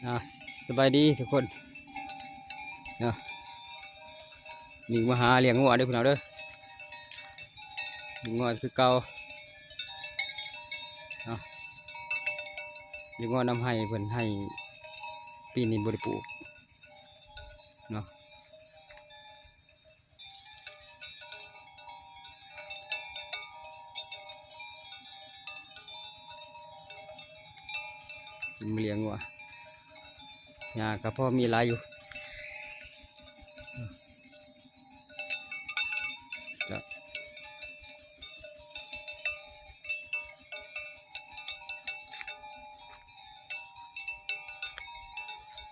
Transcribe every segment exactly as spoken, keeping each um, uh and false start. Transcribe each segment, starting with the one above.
อ่ะ สบายดีทุกคนเนาะ นี่มาหาเลี้ยงงัวเด้อพี่น้องเด้อ เลี้ยงงัวคือเก่าเนาะ เลี้ยงงัวนำไฮ่เพิ่น ไฮ่ปีนี้บ่ได้ปลูกเนาะ มาเลี้ยงงัว หญ้าก็พอมีหลายอยู่ จ้ะ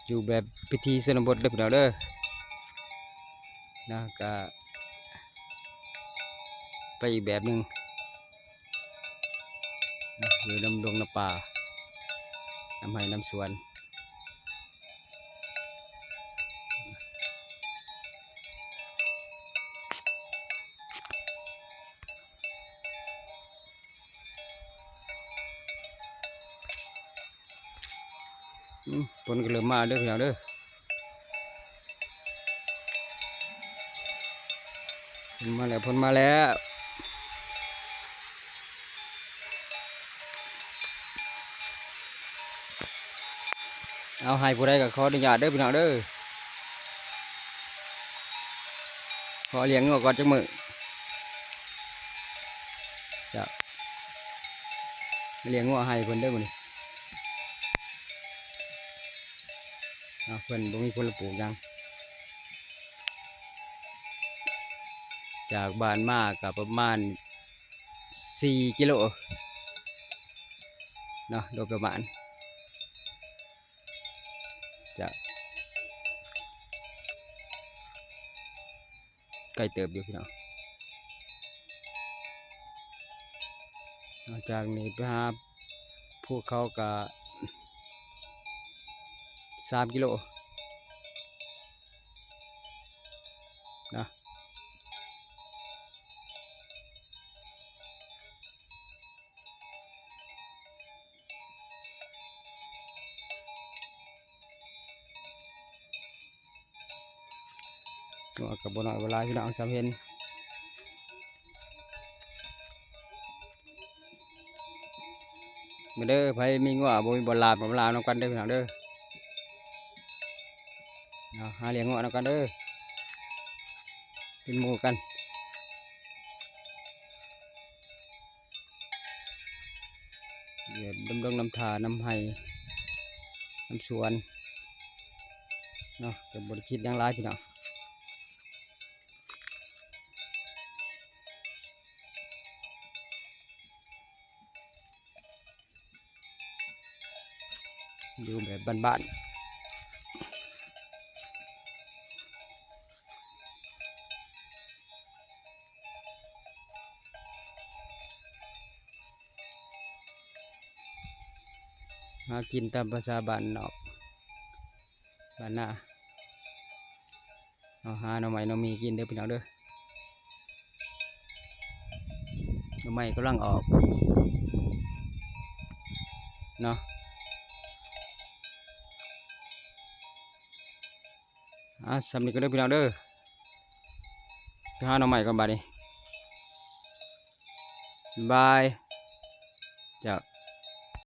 อยู่แบบพิธีชนบทเด้อพี่น้องเด้อ นะ ก็ไปอีกแบบหนึ่งนะ อยู่นำดงนำป่า นำไฮ่นำสวน อืม ฝนก็เริ่มมาเด้อพี่น้องเด้อ ฝนมาแล้ว ฝนมาแล้ว เอา ไฮ่ผู้ใดก็ขออนุญาตเด้อพี่น้องเด้อ ขอเลี้ยงงัวก่อนจักมื้อ จ้ะ เลี้ยงงัวไฮ่เพิ่นเด้อมื้อนี้ เอา เพิ่นบ่มีผลปลูกหยัง จากบ้านมาก็ประมาณสี่กิโลเนาะ โดยประมาณ จะไกลเติบอยู่พี่น้อง จากนี้ไปหาภูเขาก็สามกิโลนะ งัวก็บ่น้อยบ่หลายพี่น้อง สำเห็น มาเด้อ ไผมีงัวบ่มีบ่ลาบ มาลาบนำกันเด้อพี่น้องเด้อ เอา หาเลี้ยงงัวนำกันเด้อ เป็นหมู่กัน เดี๋ยวดำรงนำทานำไฮ่นำสวนเนาะ ก็บ่ได้คิดหยังหลายพี่น้อง อยู่แบบบ้านๆ หากินตามภาษาบ้านนอก บ้านนา เอา หาหน่อไม้หน่อมีกินเด้อพี่น้องเด้อ หน่อไม้กำลังออกเนาะ อ่ะ สำนี้ก็เด้อพี่น้องเด้อ ไปหาหน่อไม้ก่อนบัดนี้ บาย